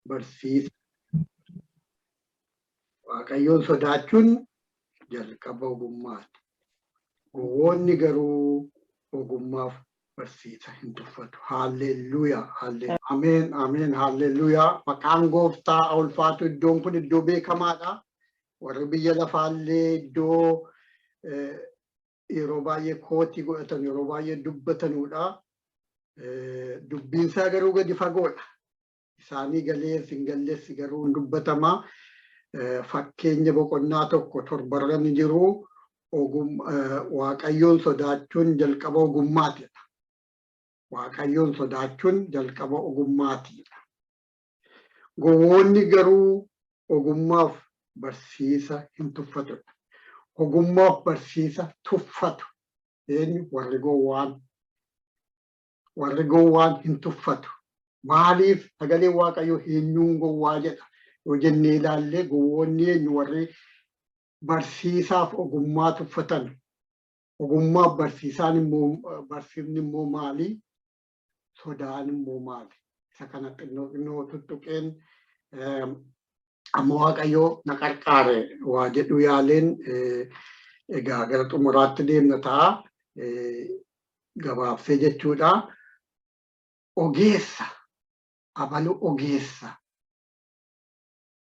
Barsiisa. Waaqayyoon sodaachuun jalqaba ogummaati. Gowwoonni garuu ogummaaf barsiisa hin tuffatu. Haalleluuyaa. Haalleluuyaa. Ameen. Ameen. Haalleluuyaa. Maqaan gooftaa haa ulfaatu. Iddoon kun iddoo beekamaadha. Warri biyya lafaallee iddoo yeroo baay'ee kootii godhatan yeroo baay'ee dubbatanudha. Dubbiinsaa garuu gadi fagoodha. Isaanii galees hin galles garuu hin dubbatama. Fakkeenya boqonnaa 1 torbarra ni jiru. Waaqayyoon sodaachuun jalqaba ogummaatidha. Waaqayyoon sodaachuun jalqaba ogummaatiidha. Gowwoonni garuu ogummaaf barsiisa hin tuffatudha. Ogummaaf barsiisa tuffatu. Eenyu? Warri gowwaan. Warri gowwaan hin tuffatu. Maaliif sagaleen Waaqayyoo eenyuun gowwaa jedha yoo jennee ilaalle gowwoonni eenyu warri barsiisaaf ogummaa tuffatan. Ogummaaf barsiisaan immoo barsiifni immoo maali? Sodaan immoo maali? Isa kana xinnoo xinnoo tuttuqeen amma Waaqayyoo na qarqaare waa jedhu yaaleen egaa gara xumuraatti deemna ta'a. Gabaabsee jechuudha. Ogeessa abalu ogeessa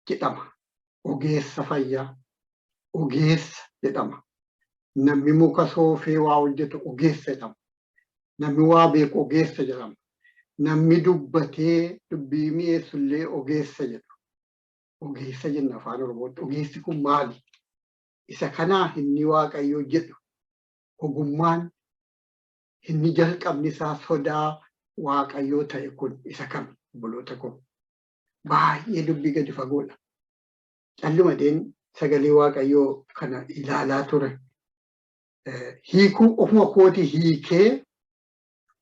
jedhama. Ogeessa fayyaa ogeessa jedhama. Namni muka soofee waa hojjetu ogeessa jedhama. Namni waa beeku ogeessa jedhama. Namni dubbatee dubbii mi'eessu illee ogeessa jedhu. Ogeessa jenna afaan Oromootti. Ogeessi kun maali? Isa kanaa inni Waaqayyo jedhu ogummaan inni jalqabni isaa sodaa Waaqayyoo ta'e kun isa kami obboloota koo? Baay'ee dubbii gadi fagoodha. Callumadeen sagalee Waaqayyoo kana ilaalaa ture. Hiikuu ofuma kootii hiikee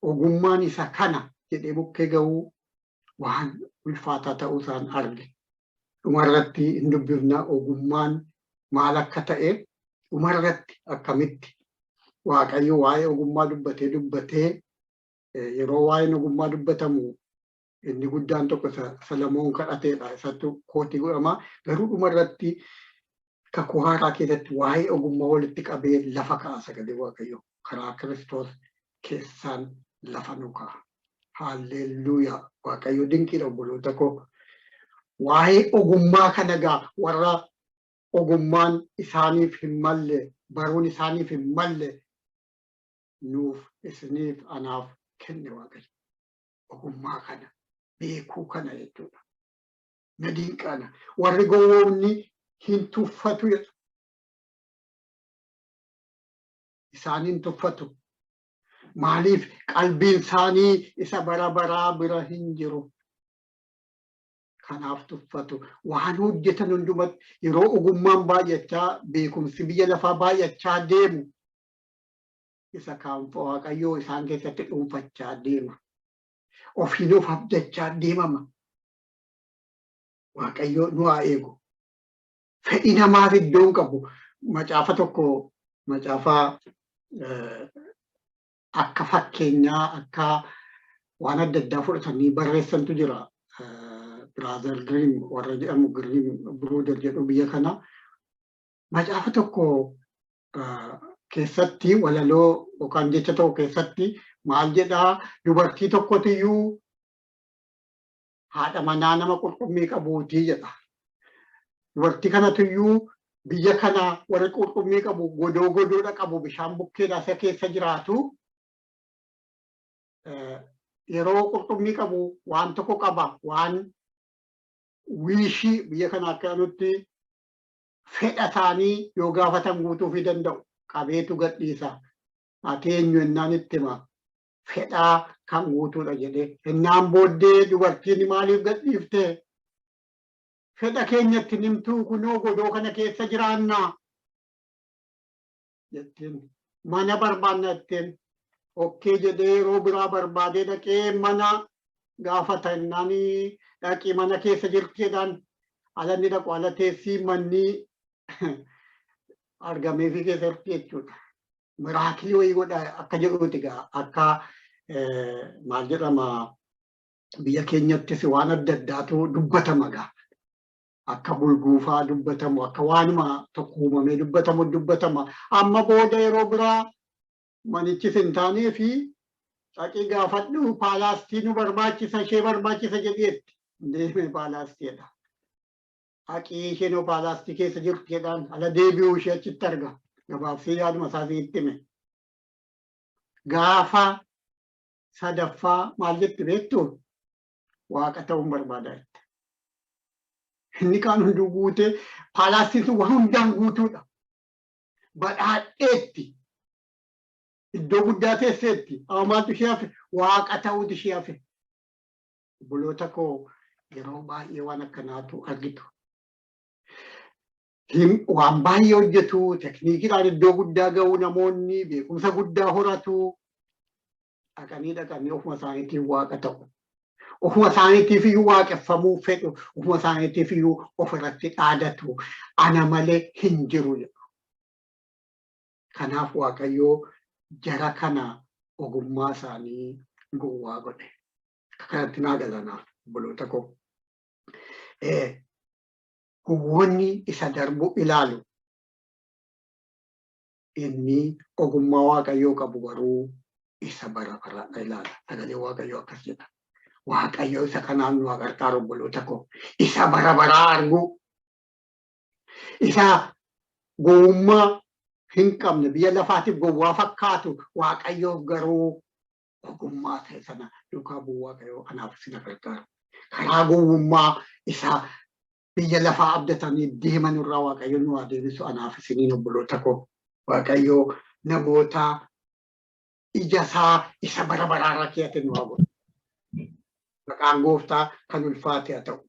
ogummaan isa kana jedhee bukkee ga'uu waan ulfaataa ta'uu isaan arge. Dhumarratti hin dubbifna ogummaan maal akka ta'e dhumarratti akkamitti Waaqayyo waa'ee ogummaa dubbatee dubbatee yeroo waa'een ogummaa dubbatamu inni guddaan tokko isa Salamoon kadhateedha. Isattu kootii godhama. Garuu dhumarratti kakuu haaraa keessatti waa'ee ogummaa walitti qabee lafa kaa'a sagalee Waaqayyoo karaa Kiristoos keessaan lafa nu kaa'a. Haalleelluuyaa! Waaqayyo dinqiidha obboloota koo. Waa'ee ogummaa kana gaa warra ogummaan isaaniif hin malle baruun isaaniif hin malle nuuf isiniif anaaf kenne Waaqayyo. Ogummaa kana beekuu kana jechuudha. Na dinqaana. Warri gowwoomni hin tuffatu jedha. Isaan hin tuffatu. Maaliif qalbiin isaanii isa bara baraa bira hin jiru. Kanaaf tuffatu. Waan hojjetan hundumatti yeroo ogummaan baay'achaa beekumsi biyya lafaa baay'achaa deemu isa kaan Waaqayyoo isaan keessatti dhuunfachaa deema. Ofiin of abdachaa deemama. Waaqayyo nu haa eegu. Fedhii namaaf iddoo hin qabu. Macaafa tokko macaafa akka fakkeenyaa akka waan adda addaa fudhatanii barreessantu jira. Brother Grimm warra jedhamu Grimm Brother jedhu biyya kana. Macaafa tokko keessatti walaloo yookaan jecha tokko keessatti maal jedhaa dubartii tokkotiyyuu haadha manaa nama qurxummii qabuuti jedha. Dubartii kanatuyyuu biyya kana warri qurxummii qabu godoo godoodha qabu bishaan bukkeedha isa keessa jiraatu. Yeroo qurxummii qabu waan tokko qaba waan wiishii biyya kana akka nutti fedha isaanii yoo gaafatan guutuufii danda'u qabeetu gadhiisa. Ati eenyu ennaan itti hima. Fedhaa kan guutuudha jedhee. Ennaan booddee dubartiin maaliif gadhiifte? Fedha keenyatti nimtuu kunoo godoo kana keessa jiraannaa? Jettiin. Mana barbaanna jetteen. Okkee jedhee yeroo biraa barbaadee dhaqee mana gaafata ennaan dhaqii mana keessa jirti jedhaan ala inni dhaqu ala teessii manni argameefii keessa jirti jechuudha. Miraakilii wayii godha akka jedhuuti egaa akka maal jedhama Biyya keenyattis waan adda addaatu dubbatama gaa. Akka bulguufaa dubbatamu, akka waanuma tokko uumamee dubbatamu dubbatama. Amma booda yeroo biraa manichis hin taanee fi dhaqii gaafadhu, paalaastii nu barbaachisa, ishee barbaachisa jedheetti. Deemee paalaastiidha. Haqii isheen paalaastii keessa jirtu jedhaan ala deebi'uu ishee achitti arga. Gabaabsee yaaduma isaa sitti hime. Gaafa sadaffaa maal jetti beektu? Waaqa ta'uun barbaada jette. Inni kaan hunduu guutee, paalaastiin sun waan hundaan guutuudha. Badhaadheetti. Iddoo guddaa teesseetti. Amma maaltu ishee hafe? Waaqa ta'uutu ishee hafe. Obboloota koo, yeroo baay'ee waan akkanaatu argitu. Waan baay'ee hojjetu, tekniikiidhaan iddoo guddaa ga'u, namoonni beekumsa guddaa horatu. Dhaqanii dhaqanii ofuma isaaniitiif waaqa ta'u. Ofuma isaaniitiif iyyuu waaqeffamuu fedhu, ofuma isaaniitiif iyyuu ofirratti dhaadatu. Ana malee hin jiru jedhu. Kanaaf Waaqayyoo jara kana ogummaa isaanii gowwaa godhe. Akka kanatti naa galanaaf, obboloota koo. Gowwoonni isa darbu ilaalu. Inni ogummaa Waaqayyoo qabu garuu isa bara bara ilaala. Sagalee Waaqayyoo akkas jedha. Waaqayyo isa kanaan nu haa gargaaru, obboloota koo. Isa bara baraa arguu. Isa gowwummaa hin qabne, biyya lafaatiif gowwaa fakkaatu, Waaqayyoof garuu ogummaa ta'e sana duukaa bu'uu Waaqayyoo anaaf isin gargaaru. Karaa gowwummaa isa biyya lafaa abdatanii deeman irraa Waaqayyo nu haa deebisu anaaf isiniin, obboloota koo. Waaqayyo namoota ija isaa isa bara baraarra keeyate nu haa godhu. Maqaan Gooftaa kan ulfaate haa ta'u.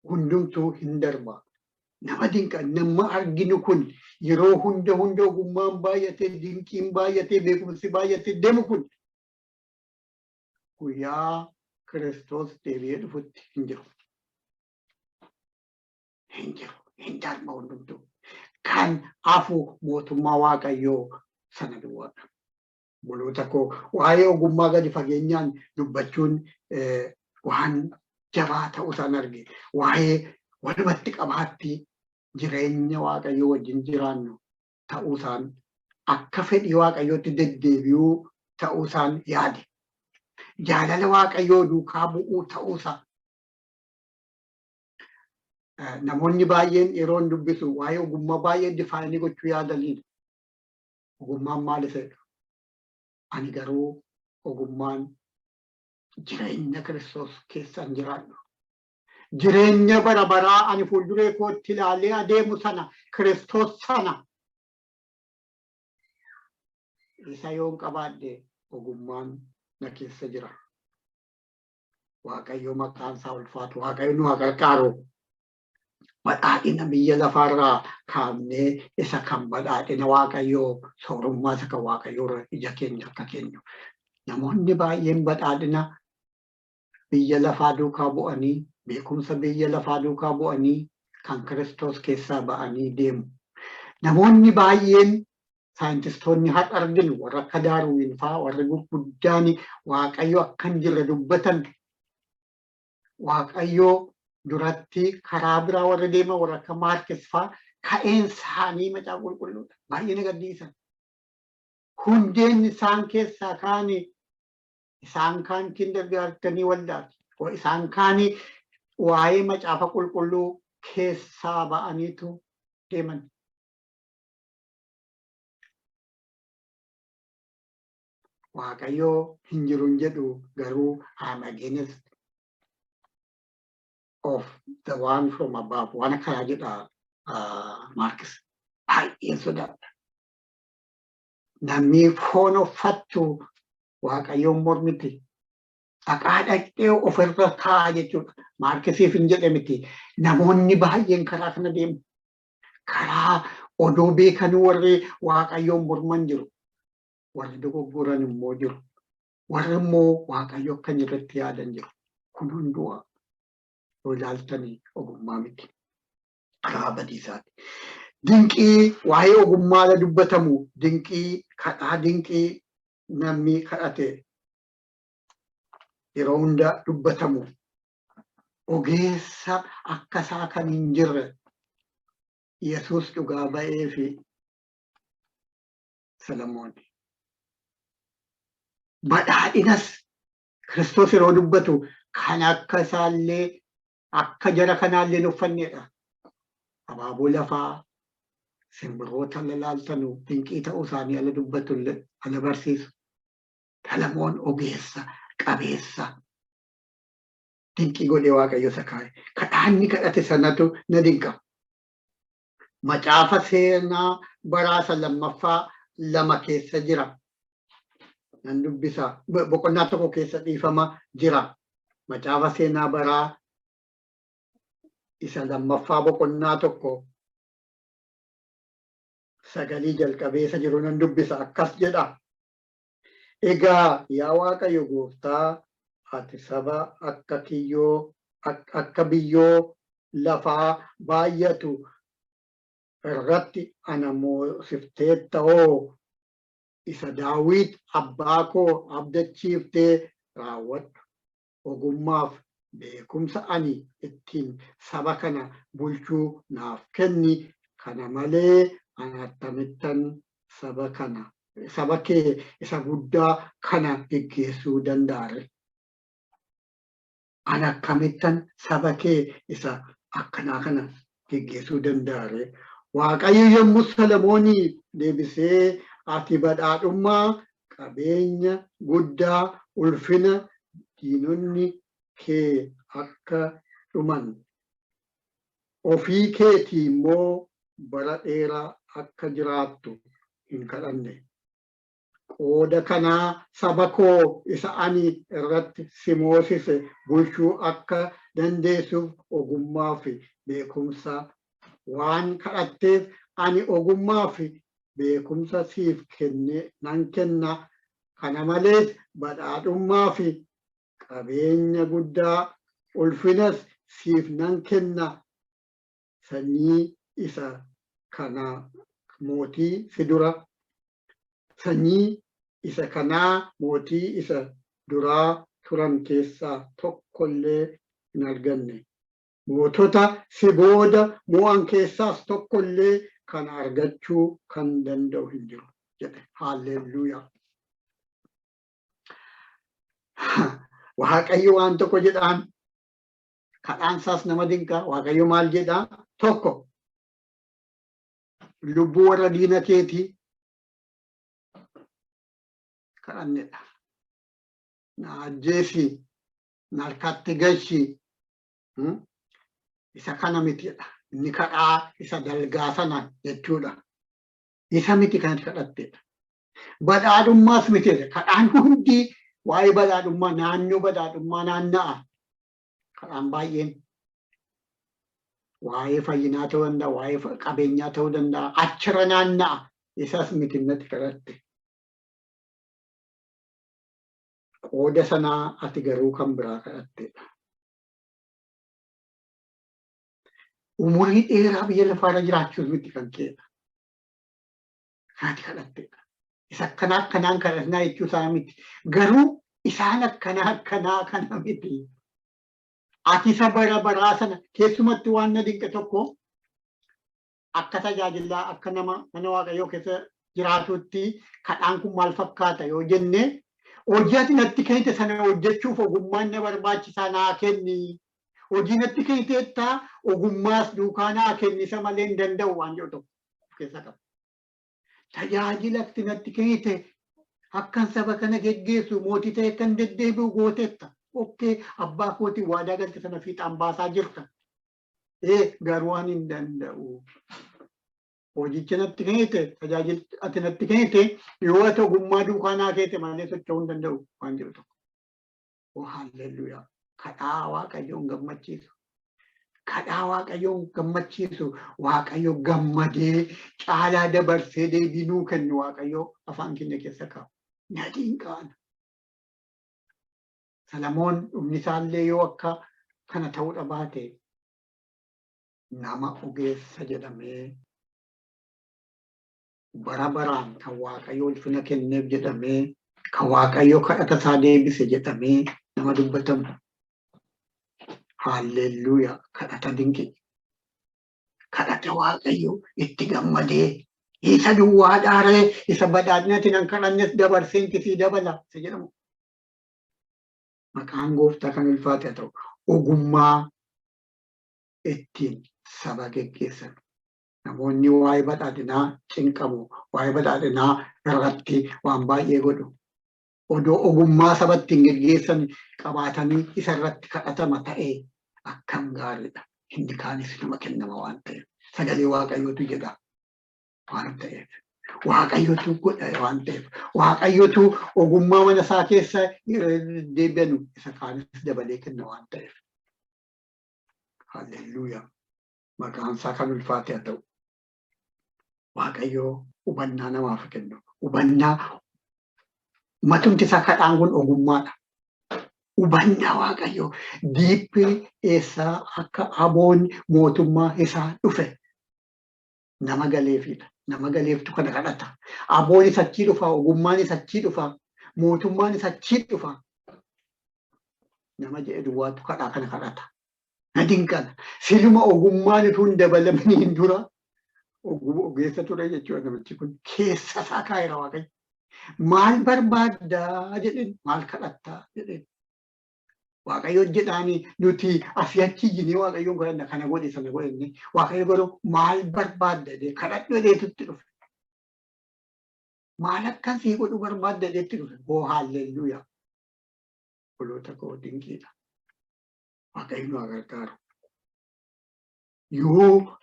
Hundumtuu hin darba. Nama dinqa, nama arginu kun yeroo hunda hunda ogummaan baay'atee, dinqiin baay'atee, beekumsi baay'atee deemu kun guyyaa Kiristoos deebi'ee dhufutti hin jiru. Hin jiru. Hin darba hundumtuu. Kan hafu mootummaa Waaqayyoo sana duwwaadha. Obboloota koo, waa'ee ogummaa gadi fageenyaan dubbachuun waan jabaa ta'uu isaan arge. Waa'ee walumatti qabaatti jireenya Waaqayyoo wajjin jiraannu ta'uu isaan, akka fedhii Waaqayyootti deddeebi'uu ta'uu isaan yaade. Jaalala Waaqayyoo duukaa bu'uu ta'uu isaa. Namoonni baay'een yeroo dubbisu waa'ee ogummaa baay'ee define gochuu yaadaniidha. Ogummaan maal isa jedhu? Ani garuu ogummaan jireenya Kiristoos keessan jiraadhu. Jireenya bara baraa ani fuulduree kootti ilaalee adeemu sana, Kiristoos sana, isa yoon qabaadhe ogummaan na keessa jira. Waaqayyo maqaan isaa ulfaatu. Waaqayyo nu haa gargaaru. Badhaadhina biyya lafaarraa kaafnee isa kan badhaadhina Waaqayyoo, soorummaa isa kan Waaqayyoo irra ija keenya akka keenyu. Namoonni baay'een badhaadhina biyya lafaa duukaa bu'anii, beekumsa biyya lafaa duukaa bu'anii kan Kiristoos keessaa ba'anii deemu. Namoonni baay'een, saayintistoonni har'a arginu, warra akka Daarwiin fa'aa, warri gurguddaan Waaqayyo akka hin jirre dubbatan, Waaqayyoo duratti karaa biraa warri deeman, warra akka Maarkis fa'aa, ka'een isaanii Macaafa Qulqulluudha. Baay'ee na gaddisiisan. Hundeen isaan keessaa kaani, isaan kaan kindergartenii waldaati. Isaan kaani waa'ee Macaafa Qulqulluu keessaa ba'aniitu deeman. Waaqayyoo hin jiru hin jedhu, garuu I'm against of the one from above, waan akkanaa jedha Maarkis. Baay'een sodaadha. Namni foon uffattu Waaqayyoon mormiti. Dhaqaa dhaqxee ofirra kaa'a jechuudha. Maarkisiif hin jedhe miti. Namoonni baay'een karaa kana deemu. Karaa odoo beekanuu warri Waaqayyoon morman jiru. Warri dogoggoran immoo jiru. Warri immoo Waaqayyo akka hin jirretti yaadan jiru. Kun hunduu yoo ilaaltanii ogummaa miti. Karaa badiisaati. Dinqii waa'ee ogummaadha dubbatamu, dinqii kadhaa, dinqii namni kadhate. yeroo hunda dubbatamu ogeessa akka isaa kan hin jirre Yesuus dhugaa ba'ee fi Salamoon. Badhaadhinas Kiristoos yeroo dubbatu kan akka isaallee akka jara kanaallee hin uffannedha. Abaaboo lafaa simbirroota lalaaltanu dinqii ta'uu isaanii ala dubbatu ala barsiisu. Salamoon ogeessa qabeessa dinqii godhee Waaqayyo isa kaa'e. Kadhaanni kadhate sanatu na dinqa. Macaafa seenaa baraasa lammaffaa 2 keessa jira. Nan dubbisa. Boqonnaa 1 keessa dhiifama jira. Macaafa seenaa baraa isa lammaffaa boqonnaa 1 sagalii jalqabee isa jiru nan dubbisa. Akkas jedha. Egaa yaa Waaqayyo gooftaa, ati saba akka kiyyoo akka biyyoo lafaa baay'atu irratti ana moosifteetta'oo, isa Daawit abbaa koo abdachiifte raawwadhu. Ogummaaf beekumsa ani ittiin saba kana bulchuu naaf kenni, kana malee ani attamittan saba kana saba kee isa guddaa kana geggeessuu danda'a ree? Ani akkamittan saba kee isa akkanaa kana geggeessuu danda'a ree? Waaqayyo yommuu Salamoonii deebisee, Ati badhaadhummaa, qabeenya guddaa, ulfina, diinonni kee akka dhuman, ofii keetii immoo bara dheeraa akka jiraattu hin kadhanne. Qooda kanaa saba koo isa ani irratti si moosise bulchuu akka dandeessuuf ogummaa fi beekumsa waan kadhatteef ani ogummaa fi beekumsa siif kenne nan kenna, kana malees badhaadhummaa fi qabeenya guddaa, ulfinas siif nan kenna, sanyii isa kana mootii si dura sanyii isa kanaa mootii isa duraa turan keessaa tokko illee hin arganne. Mootota si booda mo'an keessaas tokko illee kana argachuu kan danda'u hin jiru jedhe. Haalleelluuyaa. Waaqayyo waan tokko jedhaan kadhaan isaas nama dinqa. Waaqayyo maal jedhaa? Tokko lubbuu warra diina keetii kadhannedha. Na ajjeesi, na harkatti galchi. Isa kana mitidha. Inni kadhaa isa dalgaa sana jechuudha. Isa miti kanatti kadhattedha. Badhaadhummaas mitidha. Kadhaan hundi waa'ee badhaadhummaa naannoo badhaadhummaa naanna'a. Kadhaan baay'een waa'ee fayyinaa ta'uu danda'a, waa'ee qabeenyaa ta'uu danda'a. Achirra naanna'a. Isas miti natti kadhatte. Qooda sanaa ati garuu kan biraa kadhattedha. Umurii dheeraa biyya lafaarra jiraachuus miti kan keedha. Ati kadhattedha. Isa akkanaa akkanaan kadhannaa jechuu isaa miti. Garuu isaan akkanaa akkanaa kana miti. Ati isa bara baraa sana keessumatti waan na dinqe tokko akka tajaajilaa akka nama mana Waaqayyoo keessa jiraatutti kadhaan kun maal fakkaata yoo jenne hojii ati natti kennite sana hojjechuuf ogummaan na barbaachisaa naa kenni. Hojii natti kenniteetta ogummaas duukaa naa kenni isa malee hin danda'u waan jedhu tokko of keessaa qaba. Tajaajila ati natti kennite akkan saba kana geggeessu mootii ta'e akkan deddeebi'u gooteetta. Okkee abbaa kootiin waadaa galte sana fiixaan baasaa jirta. Ee garuu ani hin danda'u. Hojicha natti kennite tajaajila ati natti kennite yoo ati ogummaa duukaa naa keete malee socho'uu hin danda'u waan jedhu tokko. Oh haalleluuyaa. Kadhaa Waaqayyoon gammachiisu. Kadhaa Waaqayyoon gammachiisu. Waaqayyo gammadee caalaa dabarsee deebii nuu kennu Waaqayyo afaan keenya keessa kaa'u. Na dinqaana. Salamoon dhumni isaallee yoo akka kana ta'uu dhabaate nama ogeessa jedhamee bara baraan kan Waaqayyo ulfina kenneef jedhamee Kan Waaqayyo kadhata isaa deebise jedhamee nama dubbatamu. Haalleluuyaa, kadhata dinqii. Kadhata Waaqayyo itti gammadee isa duwwaa dhaaree isa badhaadhinatti nan kadhannes dabarseen sii dabala isa jedhamu. Maqaan Gooftaa kan ulfaate haa ta'u. Ogummaa ittiin saba geggeessan. Namoonni waa'ee badhaadhinaa cinqamu, waa'ee badhaadhinaa irratti waan baay'ee godhu. Odoo ogummaa saba ittiin geggeessan qabaatanii isa irratti kadhatama ta'ee akkam gaariidha. Inni kaanis nama kennama waan ta'eef. Sagalee Waaqayyootu jedha waan ta'eef. Waaqayyotu godha waan ta'eef. Waaqayyotu ogummaa mana isaa keessa deebi'anu isa kaanis dabalee kenna waan ta'eef. Halleluuyaa. Maqaan isaa kan ulfaate haa ta'u. Waaqayyoo hubannaa namaaf kennu. Hubannaa matumti isaa kadhaan kun ogummaadha. Hubannaa Waaqayyoo diippii eessaa akka aboon mootummaa isaa dhufe nama galeefidha. Nama galeeftu kana kadhata. Aboon isa achii dhufa, ogummaan isa achii dhufa, mootummaan isa achii dhufa. Nama jedhe duwwaatu kadhaa kana kadhata. Na dinqana. Siluma ogummaan utuu hin dabalaminiin dura ogeessa ture jechuudha namichi kun. Keessa isaa kaa'eera Waaqayyo. Maal barbaaddaa jedheen, maal kadhattaa jedheen. Waaqayyo jedhaani nuti asii achi iyyinee Waaqayyoon kadhanna, kana godhe sana godhenne. Waaqayyo garuu maal barbaadda jedhee kadhadhu jedheetutti dhufe. Maal akkan sii godhu barbaadda jedheetti dhufe. Hoo haalleluuyaa. Obboloota koo, dinqiidha. Waaqayyo nu haa gargaaru. Yoo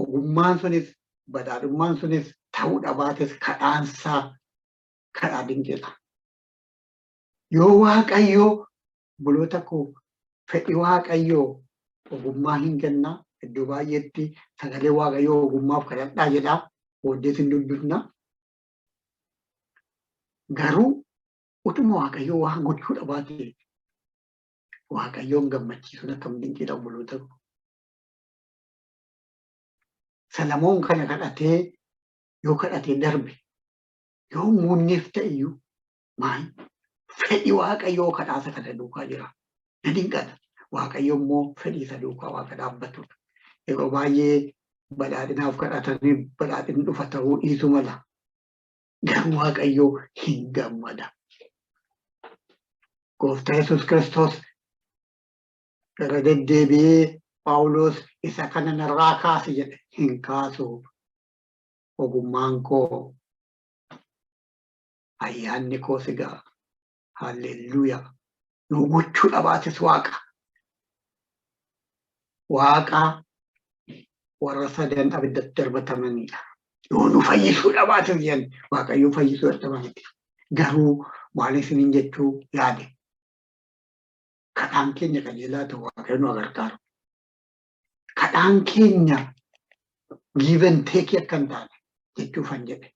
ogummaan sunis badhaadhummaan sunis ta'uu dhabaates kadhaansaa kadhaa dinqiidha. Yoo Waaqayyo, obboloota koo, fedhi Waaqayyoo ogummaa hin kennaa. Iddoo baay'eetti sagalee Waaqayyoo ogummaaf kadhadhaa jedhaa, booddees hin dubbifna. Garuu utuma Waaqayyoo waan gochuu dhabaate Waaqayyoon gammachiisuun akkam dinqiidha, obboloota koo. Salamoon kana kadhatee yoo kadhatee darbe yoo muunneef ta'e iyyuu maal fedhi Waaqayyoo kadhaasa kana duukaa jira. Na dinqata. Waaqayyo immoo fedhii isa duukaa Waaqa dhaabbatudha. Yeroo baay'ee badhaadhinaaf kadhatanii badhaadhinni dhufa ta'uu dhiisuu mala. Garuu Waaqayyo hin gammada. Gooftaa Yesuus Kiristoos irra deddeebi'ee Phaawulos isa kana narraa kaasi jedhe, hin kaasu, ogummaan koo ayyaanni koo si ga'a. Haalleluuyaa. Nu gochuu dhabaatis Waaqa. Waaqa warra sadan abiddatti darbatamanidha. Yoo nu fayyisuu dhabaatis jenne, Waaqayyo fayyisuu dadhaba miti. Garuu maal isiniin jechuu yaade? Kadhaan keenya qajeelaa ta'u, Waaqayyo nu gargaaru. Kadhaan keenya give and take akka hin taane jechuufan jedhe.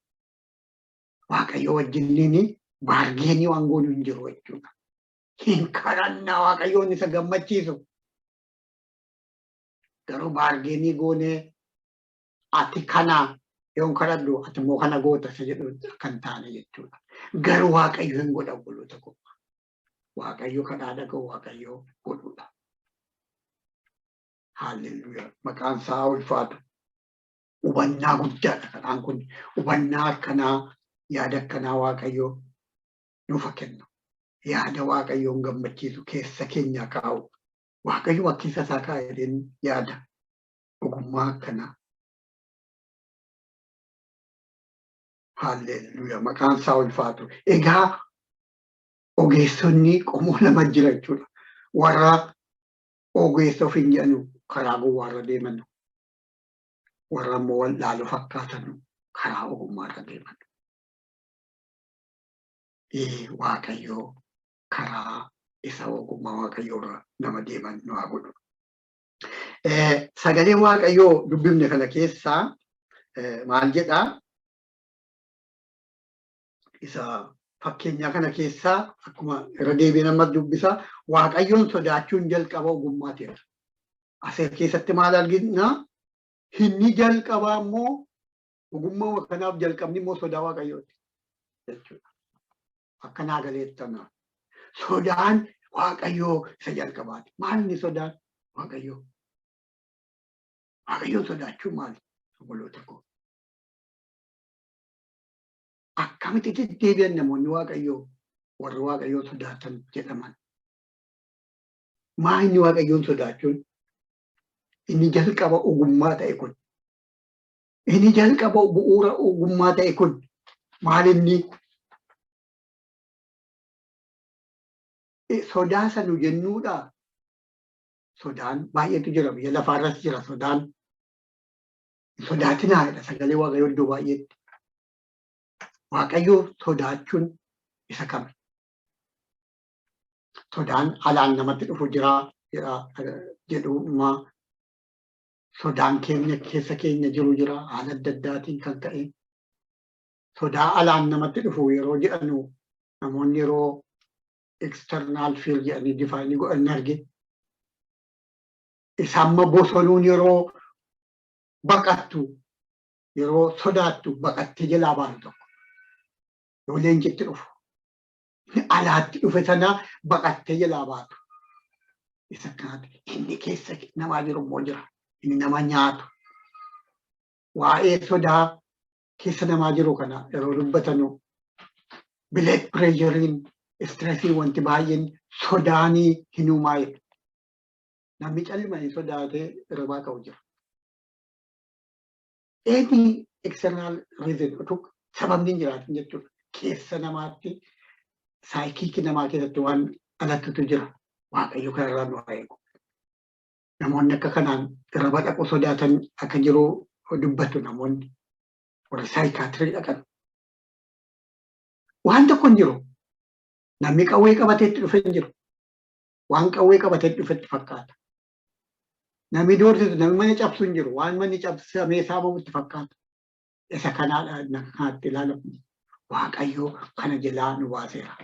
Waaqayyo wajjiniin bargain waan goonu hin jiru jechuudha. Hin kadhannaa Waaqayyoon isa gammachiisu. Garuu bargain goonee ati kana yoon kadhadhu ati immoo kana goota isa jedhu akka hin taane jechuudha. Garuu Waaqayyo hin godha, obboloota koo. Waaqayyo kadhaa dhaga'u Waaqayyo godhudha. Haalleluuyaa. Maqaan isaa ulfaatu. Hubannaa guddaadha kadhaan kun. Hubannaa akkanaa, yaada akkanaa Waaqayyo nuuf haa kennu. Yaada Waaqayyoon gammachiisu keessa keenyaa kaa'u. Waaqayyo keessa isaa kaa'ee yaada ogummaa akkanaa. Haalleluuyaa. Maqaan isaa ulfaatu. Egaa ogeessonni qomoo lama jira jechuudha. Warra ogeessa ofiin jedhanu karaa gowwaarra deeman. Warra immoo wallaaloo fakkaatan karaa ogummaarra deeman. Waaqayyoo karaa isa ogummaa Waaqayyoorra nama deeman nu haa godhu. Sagalee Waaqayyoo dubbifne kana keessaa maal jedhaa? Isa fakkeenyaa kana keessaa akkuma irra deebiin ammas dubbisa, Waaqayyoon sodaachuun jalqaba ogummaatiidha. Asii keessatti maal argina? Inni jalqabaa immoo ogummaa kanaaf jalqabni immoo sodaa Waaqayyooti jechuudha. Akkanaa galeettana. Sodaan Waaqayyoo isa jalqabaati. Maal inni sodaan Waaqayyoo? Waaqayyoon sodaachuun maali? Obboloota koo. Akkamitti deddeebi'an namoonni Waaqayyoo warri Waaqayyoon sodaatan jedhaman? Maa inni Waaqayyoon sodaachuun? Inni jalqaba ogummaa ta'e kun. Inni jalqaba bu'uura ogummaa ta'e kun maal inni? Sodaa sanu jennuudha. Sodaan baay'eetu jira, biyya lafaarras jira sodaan. Hin sodaatinaa jedha sagalee Waaqayyoo iddoo baay'eetti. Waaqayyoo sodaachuun isa kami? Sodaan alaan namatti dhufu jira jedha jedhuma. Sodaan keenya keessa keenya jiru jira haala adda addaatiin kan ka'e. Sodaa alaan namatti dhufu yeroo jedhanu namoonni yeroo external fear jedhanii define godhan arge. Isa amma bosonuun yeroo baqattu, yeroo sodaattu baqattee jalaa baatu tokko. Yoo leencitti dhufu alaatti dhufe sana baqattee jalaa baatu. Isa kanatti inni keessa namaa jiru immoo jira. Inni nama nyaatu. Waa'ee sodaa keessa namaa jiru kana yeroo dubbatanu blood pressurein, stressii, wanti baay'een sodaanii hin uumaa jedha. Namni callimanii sodaatee hirribaa qabu jira. Any external reason, utuu sababni hin jiraatin jechuudha. Keessa namaatti, psyche namaa keessatti waan dhalattutu jira. Waaqayyo kanarraa nu haa eegu. Namoonni akka kanaan hirriba dhaqu sodaatan akka jiru dubbatu namoonni warra psychiatry dhaqan. Waan tokko hin jiru. Namni qawwee qabatee itti dhufe hin jiru. Waan qawwee qabatee dhufetti fakkaata. Namni doorsisu, namni mana cabsu hin jiru. Waan manni cabsamee saamamu itti fakkaata. Isa kanaadha kanatti ilaalamu. Waaqayyo kana jalaa nu baaseera.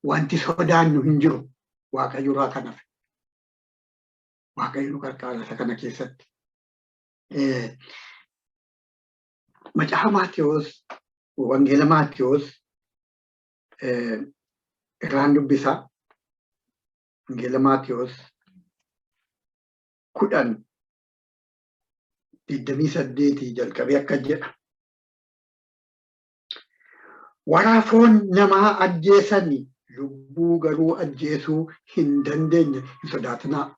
Wanti sodaannu hin jiru Waaqayyo irraa kan hafe. Waaqayyo nu gargaara isa kana keessatti. Macaafa Maatiyos, Wangeela Maatiyos irraan dubbisa. Wangeela Maatiyos 10:28 jalqabee akka jedha. Warra foon namaa ajjeesanii lubbuu garuu ajjeesuu hin dandeenye hin sodaatinaa.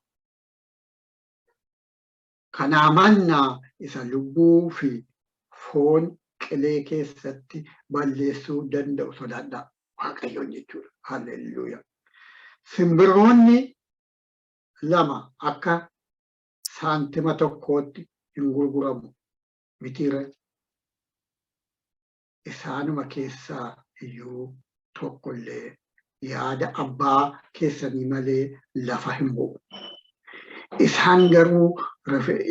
Kanaa mannaa isa lubbuu fi foon qilee keessatti balleessuu danda'u sodaadhaa. Waaqayyoon jechuudha. Halleluuyaa. Simbirroonni lama akka saantima tokkootti hin gurguramu mitiire? Isaanuma keessaa iyyuu tokkollee yaada abbaa keessanii malee lafa hin bu'u. Isaan garuu,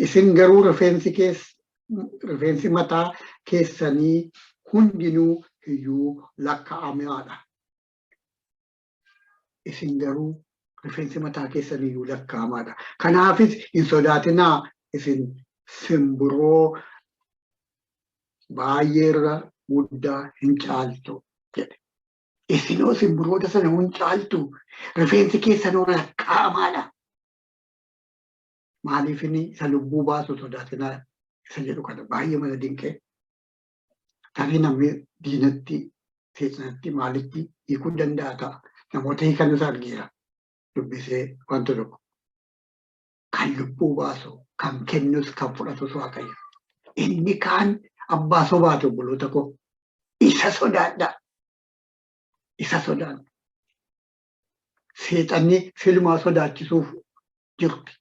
isin garuu rifeensi mataa keessanii hundinuu iyyuu lakkaa'amaadha. Isin garuu rifeensi mataa keessanii iyyuu lakkaa'amaadha. Kanaafis hin sodaatinaa, isin simbirroo baay'eerra guddaa hin caaltu jedhe. Isinoo simbirroota sana hin caaltu, rifeensi keessanoo lakkaa'amaadha. Maaliif inni isa lubbuu baasu sodaatinaa isa jedhu kana baay'ee mana dinqee. Tarii namni diinatti, seexanatti, maalitti hiikuu danda'a ta'a. Namoota hiikanus argeera dubbisee wanta tokko. Kan lubbuu baasu, kan kennus, kan fudhatus Waaqayyo. Inni kaan abbaa sobaati, obboloota koo. Isa sodaadhaa. Isa sodaadha. Seexanni silumaa sodaachisuuf jirti.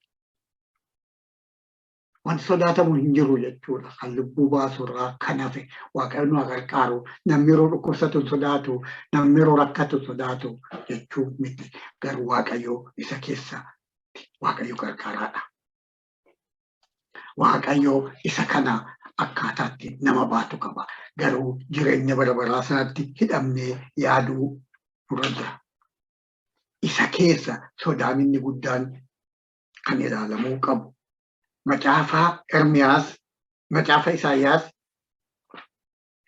Wanti sodaatamu hin jiru jechuudha. Kan lubbuu baasu irraa kan hafe Waaqayyo nu haa gargaaru. Namni yeroo dhukkubsatu hin sodaatu, namni yeroo rakkatu hin sodaatu jechuu miti. Garuu Waaqayyo isa keessa Waaqayyo gargaaraadha. Waaqayyo isa kana akkaataatti nama baatu qaba. Garuu jireenya bara baraa sanatti hidhamnee yaaduu nurra jira. Isa keessa sodaan inni guddaan kan ilaalamuu qabu. Macaafa Ermiyaas, macaafa Isaayyaas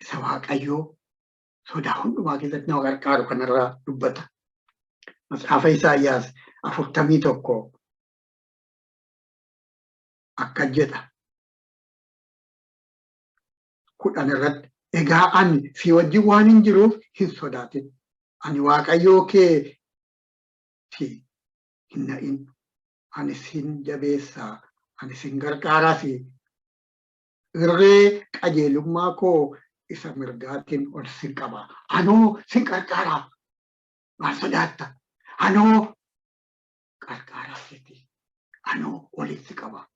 isa Waaqayyoo Sodaa hundumaa keessatti nama gargaaru kanarraa dubbata. Macaafa Isaayyaas 41 akka jedha. 10 irratti, "Egaa ani si wajjin waan hin jiruuf hin sodaatin. Ani Waaqayyoo kee ti, hin na'in. Ani sin jabeessaa, ani sin gargaaraas, irree qajeelummaa koo isa mirgaatiin ol sin qaba. Anoo sin qarqaaraa. Maal sodaatta? Anoo qarqaaraa keeti. Anoo oliin si qaba."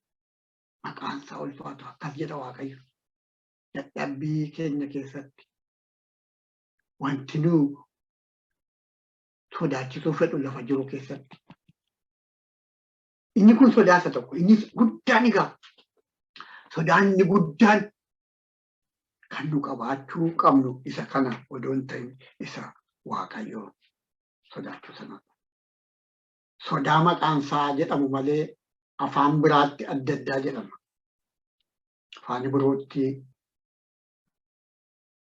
Maqaan isaa ulfaatu. Akkas jedha Waaqayyo. Dadhabbii keenya keessatti wanti nu sodaachisuu fedhu lafa jiru keessatti. Inni kun sodaasa tokko. Inni guddaan egaa sodaan inni guddaan kan nu qabaachuu qabnu isa kana odoo hin ta'in isa Waaqayyoo sodaachuu sanadha. Sodaa maqaan isaa jedhamu malee afaan biraatti adda addaa jedhama. Afaan birootti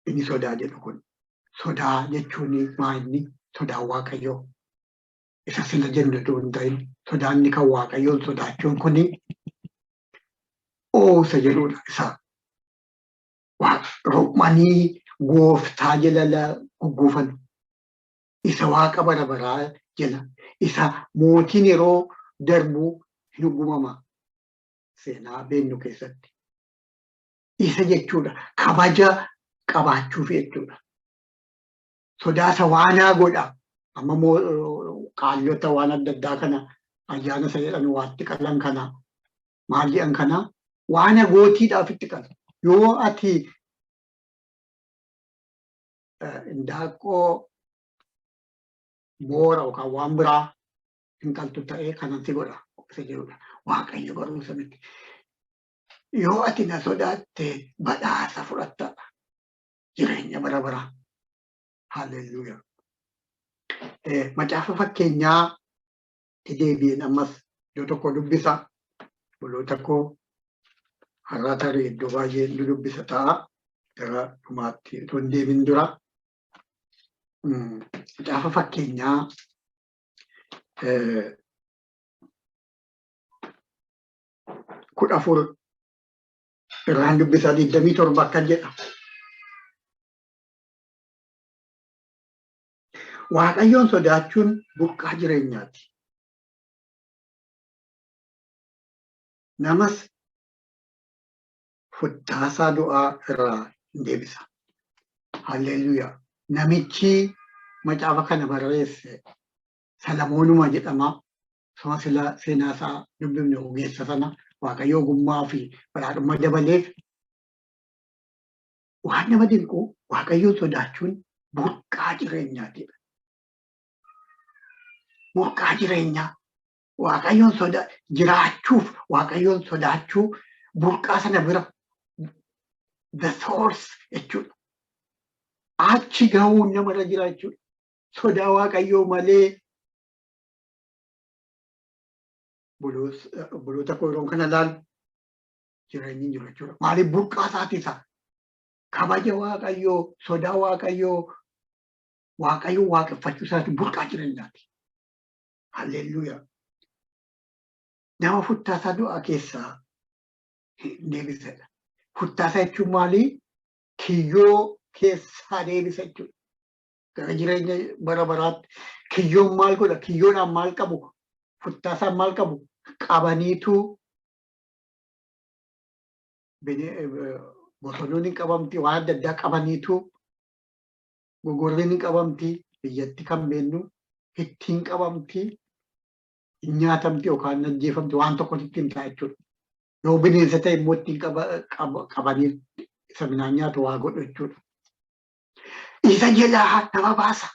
inni sodaa jedhu kun, sodaa jechuun maa inni sodaan Waaqayyoo isa sila jennu otoo hin ta'in, sodaanni kan Waaqayyoon sodaachuun kuni oosa jedhudha, isa rom'anii gooftaa jala gugguufan, isa Waaqa bara baraa jala, isa mootiin yeroo darbu hin uggumama seenaa beennu keessatti. Isa jechuudha, kabaja qabaachuuf jechuudha. Sodaasa waanaa godha. Amma qaallota waan adda addaa kana, ayyaana isa jedhan waatti qalan kana, maal jedhan kana, waan gootiidhaaf itti qala. Yoo ati indaaqqoo boora yookaan waan biraa hin qaltu ta'ee, kanan si godha isa jedhudha. Waaqayyo garuu isa miti. Yoo ati na sodaatte badhaasa fudhatta, jireenya bara baraa. Haalleluuyaa. Macaafa Fakkeenyaa deebi'een ammas iddoo tokko dubbisa. Obboloota koo, har'a tarii iddoo baay'ee nu dubbisa ta'a. Gara dhumaatti otoo hin deemin dura. Macaafa Fakkeenyaa 14 irraan dubbisaa, 27 akkan jedha. "Waaqayyoon sodaachuun burqaa jireenyaati. Namas futtaasaa du'aa irraa hin deebisa." Halleluuyaa. Namichi macaafa kana barreesse Salamoonuma jedhama. Suma sila seenaa isaa dubbifne, ogeessa sana Waaqayyo ogummaa fi badhaadhummaa dabaleef. Waan nama dinqu, Waaqayyoon sodaachuun burqaa jireenyaati. Burqaa jireenyaa. Waaqayyoon soda jiraachuuf Waaqayyoon sodaachuu burqaa sana bira, the source jechuudha. Achi gahuun namarra jira jechuudha. Sodaa Waaqayyoo malee, obboloota koo, yeroon kana laalu jireenyi hin jiru jechuudha. Maaliif? Burqaa isaati isa. Kabaja Waaqayyoo, sodaa Waaqayyoo, Waaqayyoo waaqeffachuu isaati burqaa jireenyaati. Halleluuyaa. Nama futtaasaa du'aa keessaa hin deebisedha. Futtaasaa jechuun maali? Kiyyoo keessaa deebisa jechuudha. Gara jireenya bara baraatti. Kiyyoon maal godha? Kiyyoodhaan maal qabu? Futtaasaan maal qabu? Qabaniitu bosonuun hin qabamti, waan adda addaa qabaniitu, gogorriin hin qabamti, biyyatti kan beennu ittiin qabamti, hin nyaatamti yookaan ajjeefamti, waan tokkotti ittiin ta'a jechuudha. Yoo bineensa ta'e immoo ittiin qabanii isa midhaan nyaatu waa godhu jechuudha. Isa jalaa nama baasa.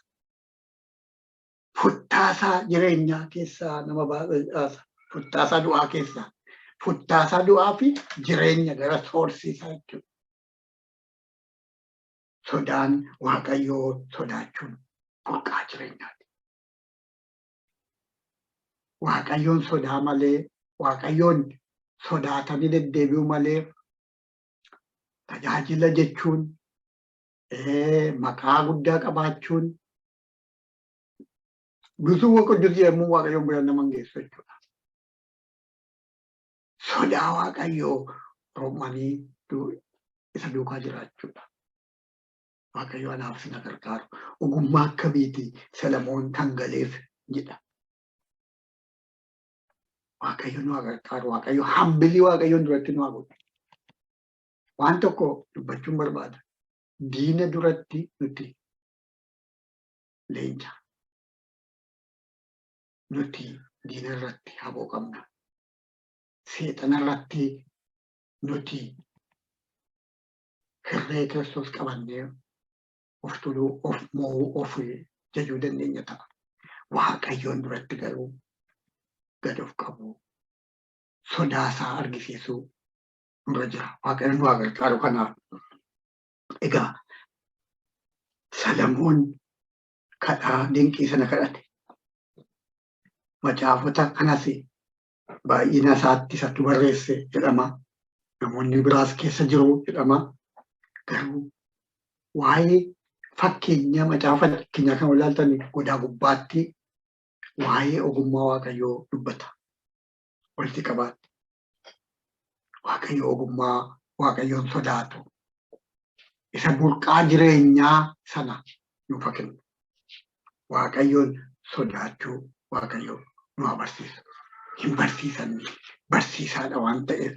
Futtaasaa jireenyaa keessaa nama baasa. Futtaasaa du'aa keessaa. Futtaasaa du'aa fi jireenya gara soorsiisaa jechuudha. Sodaan Waaqayyoo sodaachuun burqaa jireenyaati. Waaqayyoon sodaa malee, Waaqayyoon sodaatanii deddeebi'uu malee, tajaajila jechuun Maqaa guddaa qabaachuun ብፁዕ ወቅዱስ yommuu Waaqayyoon bira nama hin geessu jechuudha. Sodaa Waaqayyoo rom'anii isa duukaa jiraachuudha. Waaqayyo anaaf sina gargaaru. Ogummaa akkamiiti Salamoon kan galeef jedha. Waaqayyo nu haa gargaaru. Waaqayyo humble Waaqayyoon duratti nu haa godhu. Waan tokko dubbachuun barbaada. Diina duratti nuti leenca. Nuti diina irratti haboo qabna. Seexana irratti nuti hirree Kiristoos qabannee of tuluu, of mo'uu, of jajuu dandeenya ta'a. Waaqayyoon duratti garuu gad of qabu, sodaasaa argisiisuu nurra jira. Waaqayyoon nu haa gargaaru kanaaf. Egaa Salamoon kadhaa dinqii sana kadhate. Macaafota kanas baay'ina isaatti isatu barreesse jedhama. Namoonni biraas keessa jiru jedhama. Garuu waa'ee fakkeenya macaafa fakkeenyaa kan ilaaltan godaa gubbaatti waa'ee ogummaa Waaqayyoo dubbata. Walitti qabaatti. Waaqayyo ogummaa Waaqayyoon sodaatu. Isa burqaa jireenyaa sana nuuf haa kennu. Waaqayyoon sodaachuu Waaqayyo nu haa barsiisu. Hin barsiisanni barsiisaadha waan ta'eef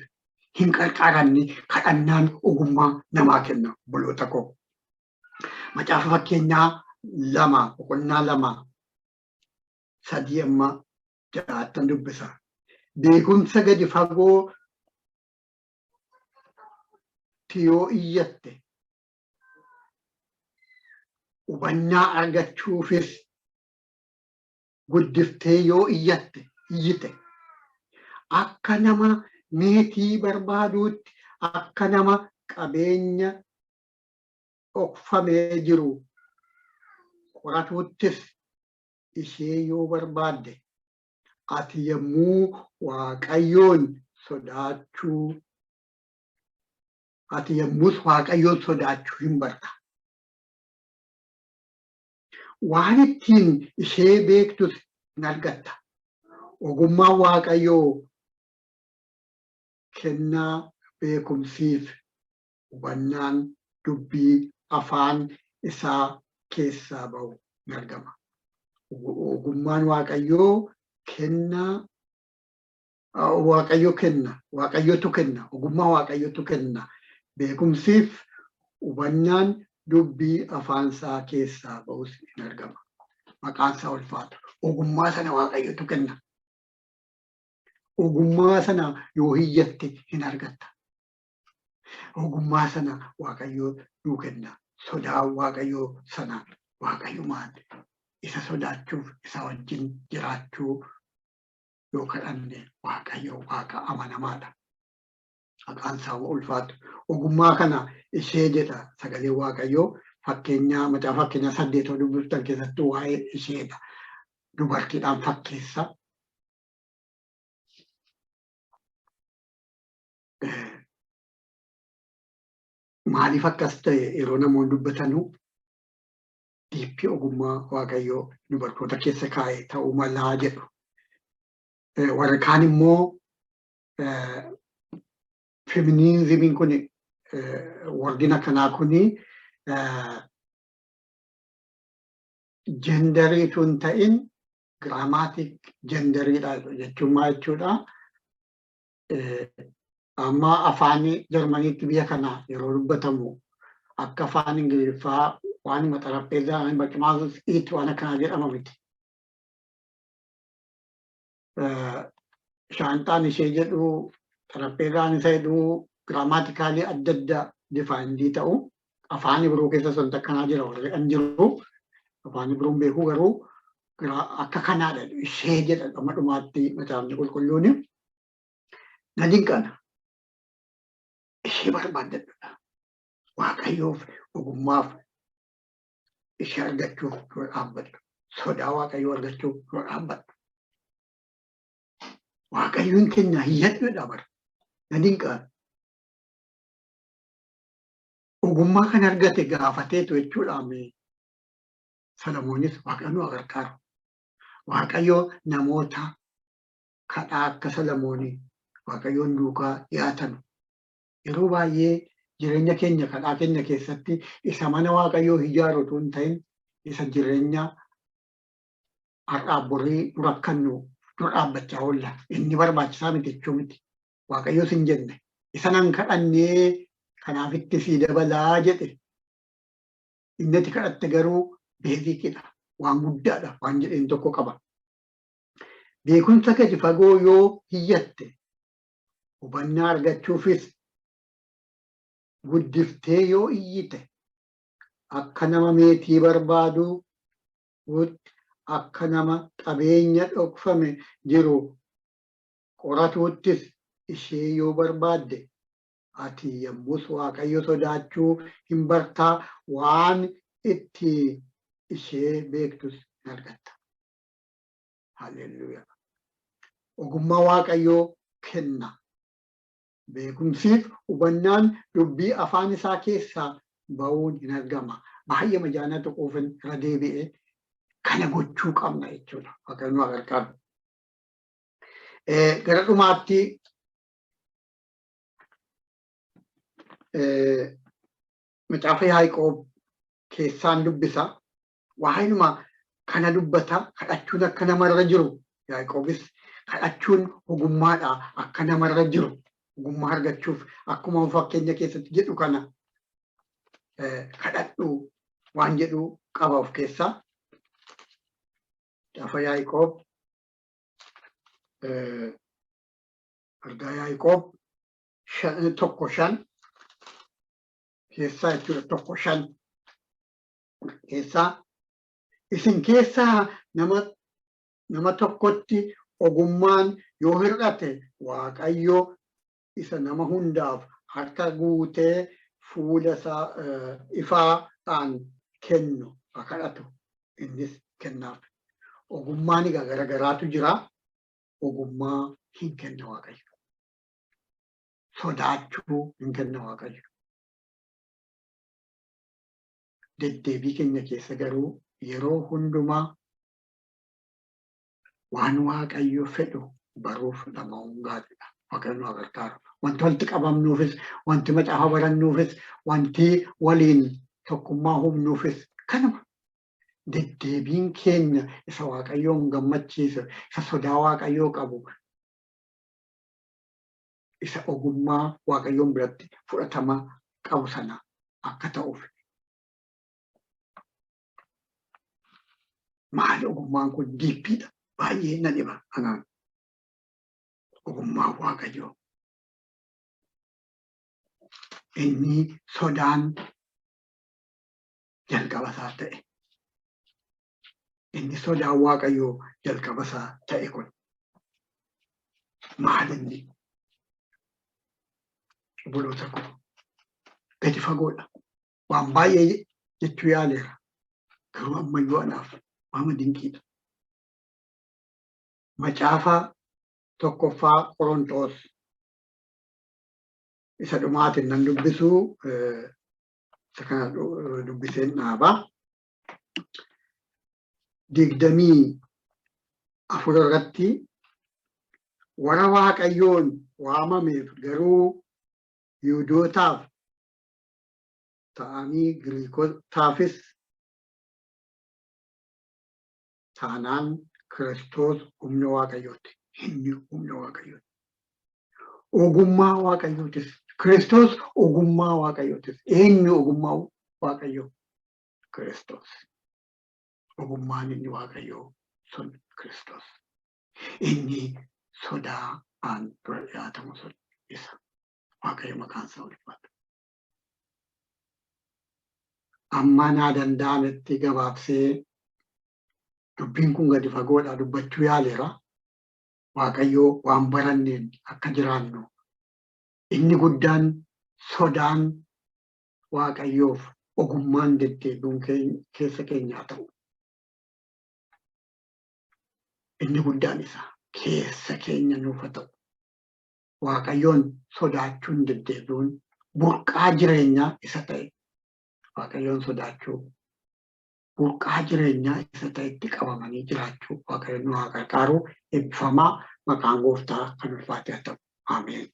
hin qarqaaranni kadhannaan ogummaa namaa kenna, obboloota koo. Macaafa Fakkeenyaa 2, boqonnaa 2, 3 amma 6ttan dubbisa. Beekumsa gadi fagoo yoo iyyatte, hubannaa argachuufis guddiftee yoo iyyatte iyyite, akka nama meetii barbaaduutti, akka nama qabeenya dhokfamee jiru qoratuuttis ishee yoo barbaadde, ati yommuu Waaqayyoon sodaachuu ati yommus Waaqayyoon sodaachuu hin barta. Waan ittiin ishee beektus hin argatta. Ogummaan Waaqayyoo kennaa, beekumsiif hubannaan dubbii afaan isaa keessaa ba'u hin argama. Ogummaan Waaqayyoo kennaa Waaqayyo kenna, Waaqayyotu kenna, ogummaa Waaqayyotu kenna. Beekumsiif hubannaan dubbii afaan isaa keessaa ba'us hin argama. Maqaan isaa ulfaatu. Ogummaa sana Waaqayyotu kenna. Ogummaa sana yoo hiyyatte hin argatta. Ogummaa sana Waaqayyo nuu kenna. Sodaa Waaqayyoo sana Waaqayyumaan isa sodaachuuf isa wajjin jiraachuu yoo kadhanne, Waaqayyo Waaqa amanamaadha. Maqaan isaa ulfaatu. Ogummaa kana ishee jedha sagalee Waaqayyoo. Fakkeenyaa, macaafa Fakkeenyaa 8 yoo dubbiftan keessattuu waa'ee isheedha. Dubartiidhaan fakkeessa. Maaliif akkas ta'e yeroo namoonni dubbatanu, deep ogummaa Waaqayyoo dubartoota keessa kaa'e ta'uu malaa jedhu. Warri kaan immoo feminismiin kun, wordin akkanaa kun genderiitu hin ta'in grammatic genderiidha jechuun maal jechuudha? Amma afaan Jarmaniitti biyya kana yeroo dubbatamu akka afaan Ingiliffaa waan xarapheezaa, barcumaa, it waan akkanaa jedhama miti. Shaanxaan ishee jedhu, xarapheezaan isa jedhu, grammatically adda adda defined ta'u. Afaan biroo keessa wanta akkanaa jira warri kan jiru. Afaan biroon beekuu garuu akka kanaadha, ishee jedha dhuma dhumaatti Macaafni Qulqulluuni. Na dinqana. Ishee barbaaddadhudha. Waaqayyoof ogummaaf ishee argachuuf dura dhaabbadhu. Sodaa Waaqayyoo argachuuf dura dhaabbadhu. Waaqayyoon kenna, hiyyadhuudha bara. Na dinqaan. Ogummaa kan argate gaafateetu jechuudha. Solomoonis Waaqayyo nu gargaaru. Waaqayyo namoota kadhaa akka Solomoonii Waaqayyoon duukaa dhiyaatan yeroo baay'ee jireenya keenya kadhaa keenya keessatti isa mana Waaqayyoo ijaaru utuu hin ta'in isa jireenya har'aaf borii nu rakkannu dura dhaabbachaa oolla. Inni barbaachisaa miti jechuu miti. Waaqayyoos hin jenne. Isa nan kadhannee kanaaf itti sii dabalaa jedhe. Inni ati kadhatte garuu beeziikidha. Waan guddaadha waan jedheen tokko qaba. Beekumsa gadi fagoo yoo hiyyatte hubannaa argachuufis guddiftee yoo iyyite akka nama meetii barbaadu akka nama qabeenya dhokfame jiru qoratuuttis ishee yoo barbaadde ati yommus Waaqayyo sodaachuu hin bartaa, waan itti ishee beektus hin argatta. Haleluuyaa. Ogummaa Waaqayyoo kenna. Beekumsiif hubannaan dubbii afaan isaa keessaa ba'uun hin argama. Baay'ee majaana tuquufin irra deebi'ee kana gochuu qabna jechuudha. Waaqayyo nu gargaaru. Gara dhumaatti macaafa Yaaqoob keessaan dubbisa. Waa'inuma kana dubbata, kadhachuun akka namarra jiru. Yaaqoobis kadhachuun ogummaadha akka namarra jiru. Ogummaa argachuuf akkuma fakkeenya keessatti jedhu kana kadhadhu waan jedhu qaba of keessaa. Macaafa Yaaqoob, argaa Yaaqoob 1:5 keessaa jechuudha, 1:5 keessaa, isin keessaa nama tokkotti ogummaan yoo hir'ate, Waaqayyo isa nama hundaaf harka guutee fuula isaa ifaadhaan kennu haa kadhatu, innis kennaaf. Ogummaan egaa garagaraatu jira. Ogummaa hin kenna Waaqayyo. Sodaachuu hin kenna Waaqayyo. Deddeebii keenya keessa garuu yeroo hundumaa waan Waaqayyo fedhu baruuf dhama'uun gaariidha. Waaqayyo nu gargaaru. Wanti walitti qabamnuufis, wanti macaafa barannuufis, wanti waliin tokkummaa humnuufis kanuma. Deddeebiin keenya isa Waaqayyoon gammachiisu, isa sodaa Waaqayyoo qabu, isa ogummaa Waaqayyoon biratti fudhatama qabu sana akka ta'uuf. Maali ogummaan kun? Deepiidha. Baay'ee na dhiba anaan. Ogummaan Waaqayyoo. Inni sodaan jalqaba isaa ta'e. Inni sodaan Waaqayyoo jalqaba isaa ta'e kun maal inni? Obboloota koo, gadi fagoodha. Waan baay'ee jechuu yaaleera. Garuu ammayyuu anaaf waama dinqiidha. Macaafa tokkoffaa Qorontoos isa dhumaatiin nan dubbisu, isa kana dubbiseen dhaaba. 24 irratti, warra Waaqayyoon waamameef garuu, Yihuudootaaf ta'anii Giriikotaafis taanaan, Kiristoos humna Waaqayyooti. Inni humna Waaqayyooti. Ogummaa Waaqayyootis. Kiristoos ogummaa Waaqayyootis. Eenyu ogummaa Waaqayyoo? Kiristoos. Ogummaan inni Waaqayyoo sun Kiristoos. Inni sodaa'aan dura dhiyaatamu sun isa. Waaqayyo maqaan isaa ulfaatu. Amma naa danda'ametti gabaabsee, dubbiin kun gadi fagoodha, dubbachuu yaaleera. Waaqayyo waan baranneen akka jiraannu, inni guddaan sodaan Waaqayyoof ogummaan deddeebi'uun keessa keenyaa ta'u. Inni guddaan isa keessa keenya nuuf haa ta'u. Waaqayyoon sodaachuun deddeebi'uun Burqaa jireenyaa isa ta'e Waaqayyoon sodaachuu, burqaa jireenyaa isa ta'etti qabamanii jiraachuu Waaqayyoon nu haa gargaaru. Eebbifamaa, maqaan Gooftaa kan ulfaate haa ta'u. Ameen.